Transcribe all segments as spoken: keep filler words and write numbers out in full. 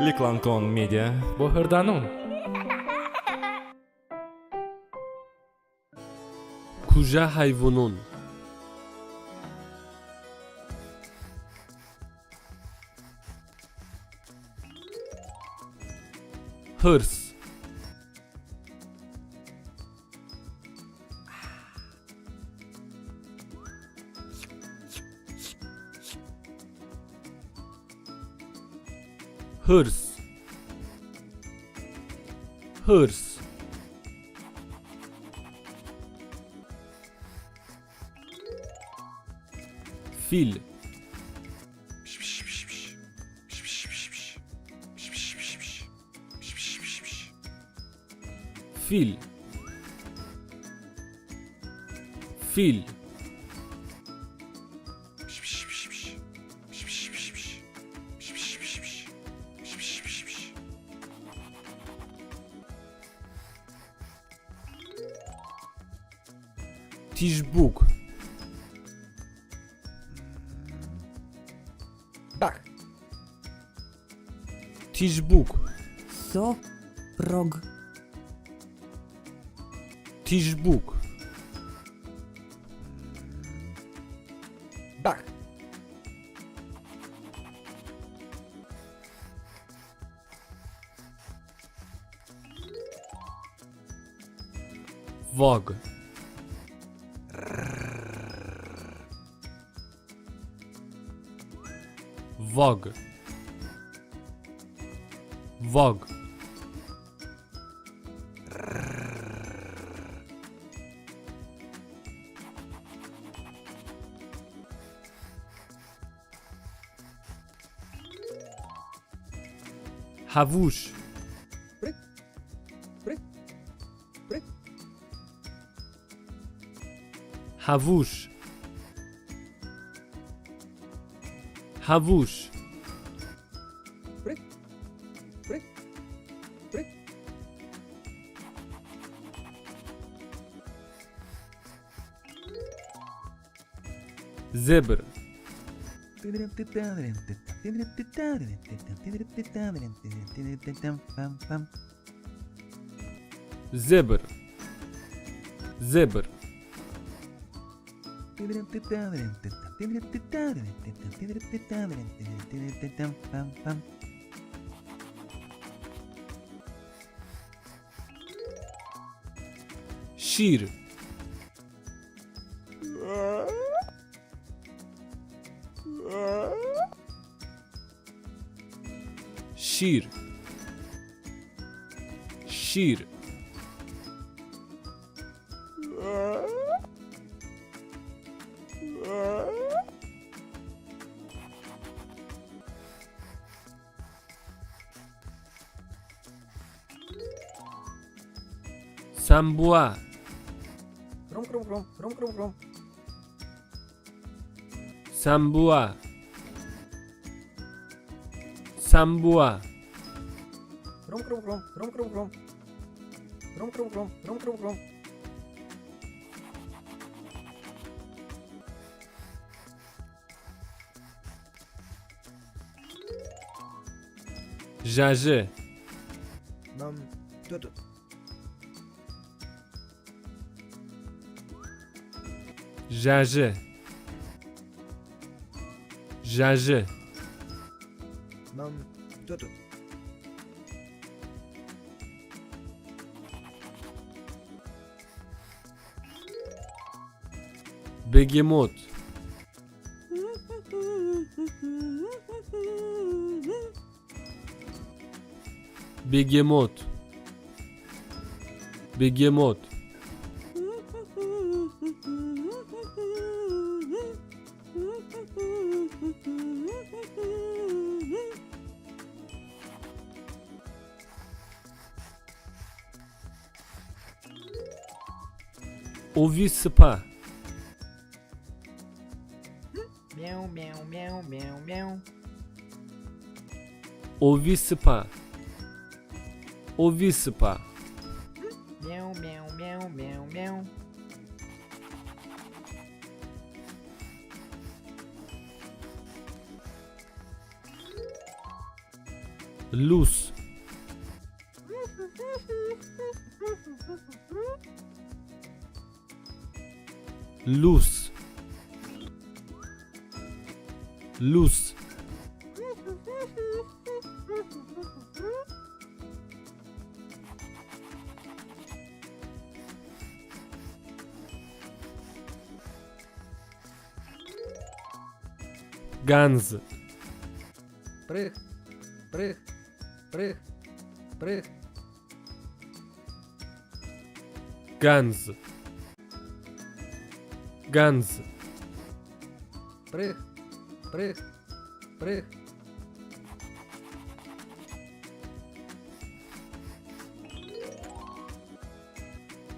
Liklankon Media. Bo hırdənon. Kujə həyvonon. Hırs. Hırs. Hırs. Fil. Fil. Fil. Tijbuk. Bax. Tijbuk. So, rog. Tijbuk. Bax. Vag. Vag. Vag. Həvuş. Həvuş. Həvuş. Zebr. Zebr. Zebr. Şir. Şir. Şir. Səmboə. Səmboə. Səmboə. Jəji. Jəji. Jəji. Begemot. Begemot. Begemot. Ovi sıpə. Ovi sıpə. Ovi sıpə. Lus. Lus. Lus. Qanz. Pırıx, pırıx, pırıx, pırıx. Qanz. Qanz. Pırıx, pırıx, pırıx.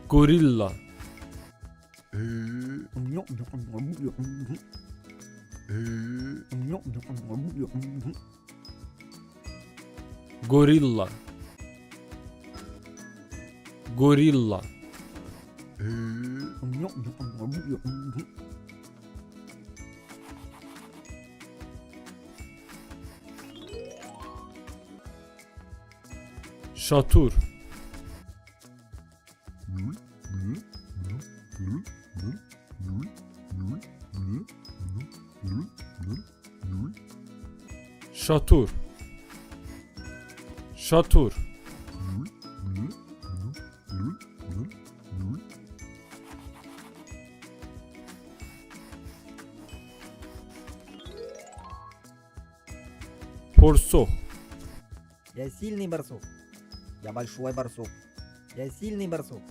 Qorilla. Qorilla. Qorilla. Şatur. Şatur. Şatur. Porsox. Я сильный барсук. Я большой барсук. Я сильный барсук.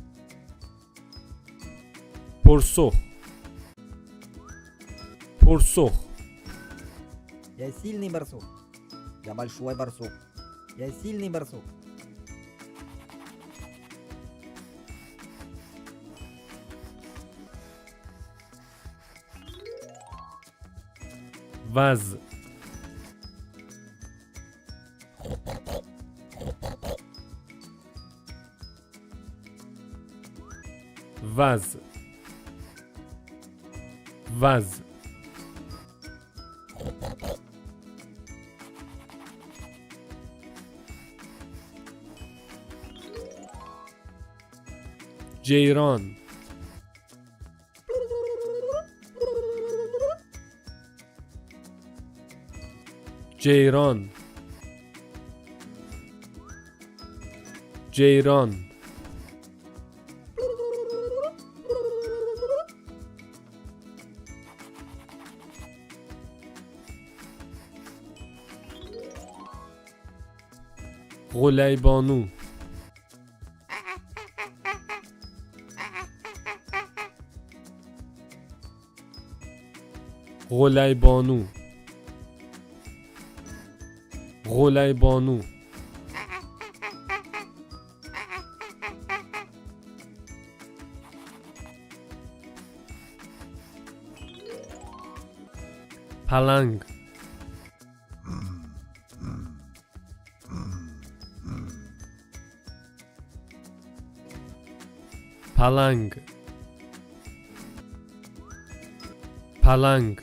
Porsox. Porsox. Я сильный барсук. Я большой барсук. Я сильный барсук. Vaz. Vaz. Vaz. Ceyran. Ceyran. Ceyran. Ğoləybanu. Ğoləybanu. Ğoləybanu. Pələng. Pələng. Pələng.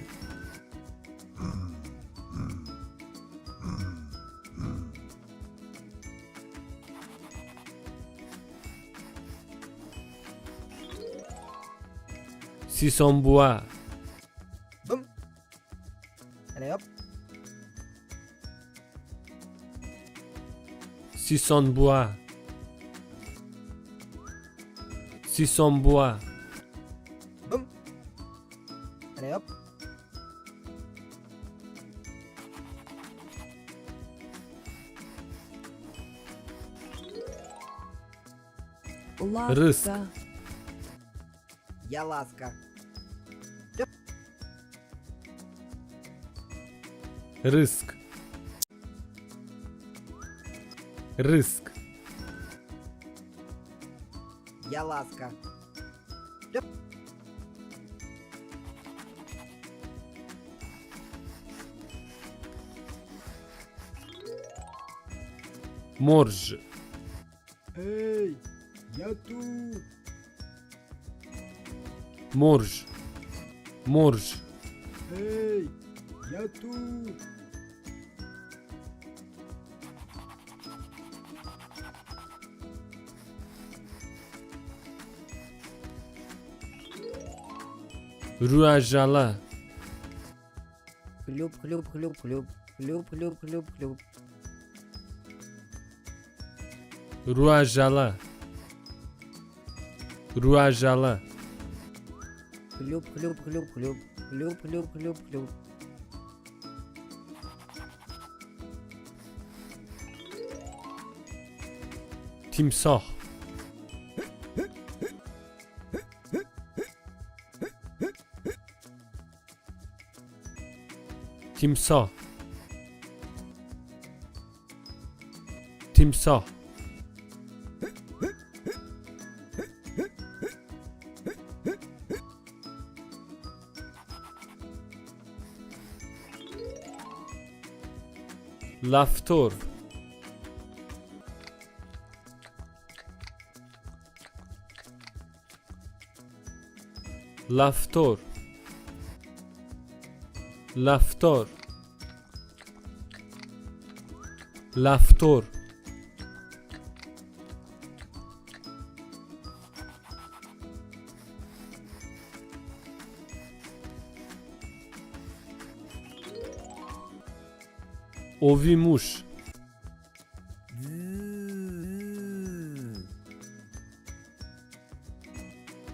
Sisonbuə. Bım. Hələ yap. Sisonbuə. Sisonbuə. Bım. Hələ yap. Rısk. Я ласка. Rısk. Rısk. Я ласка. Morj. Эй, я тут! Morj. Morj. Эй, я тут! Ruəjələ. Xlub, xlub, xlub, xlub. Xlub, xlub, xlub, xlub. Ruəjələ. Ruəjələ. Xlub, xlub, xlub, xlub. Xlub, xlub, xlub, xlub. Timsah. Timsah. Timsah. Ləftor. Ləftor. Ləftor. Ləftor. Ovimuş.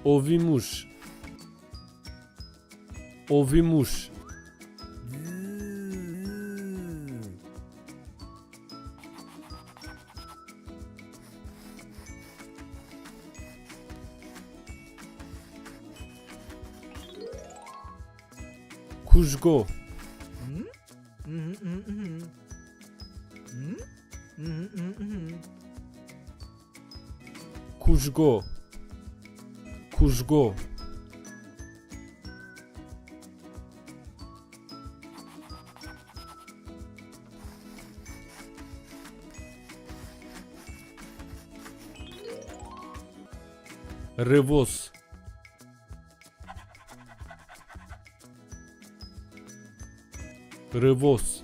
Ovimuş. Ovimuş. Kujqo. Kujqo. Kujqo. Rıvos. Rıvos.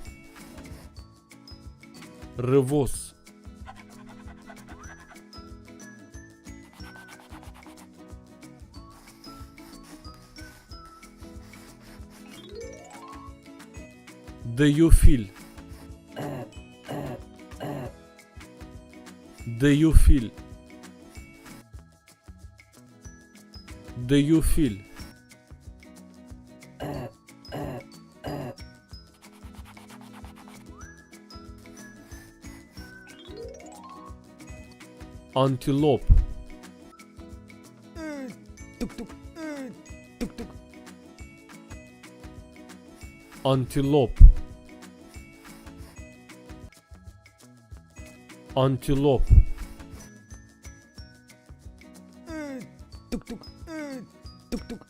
Rıvos. Dıyo fil. Dıyo fil. Dıyo fil. Antilop. Tuk-tuk, tuk-tuk. Antilop. Antilop. Tuk-tuk, tuk-tuk.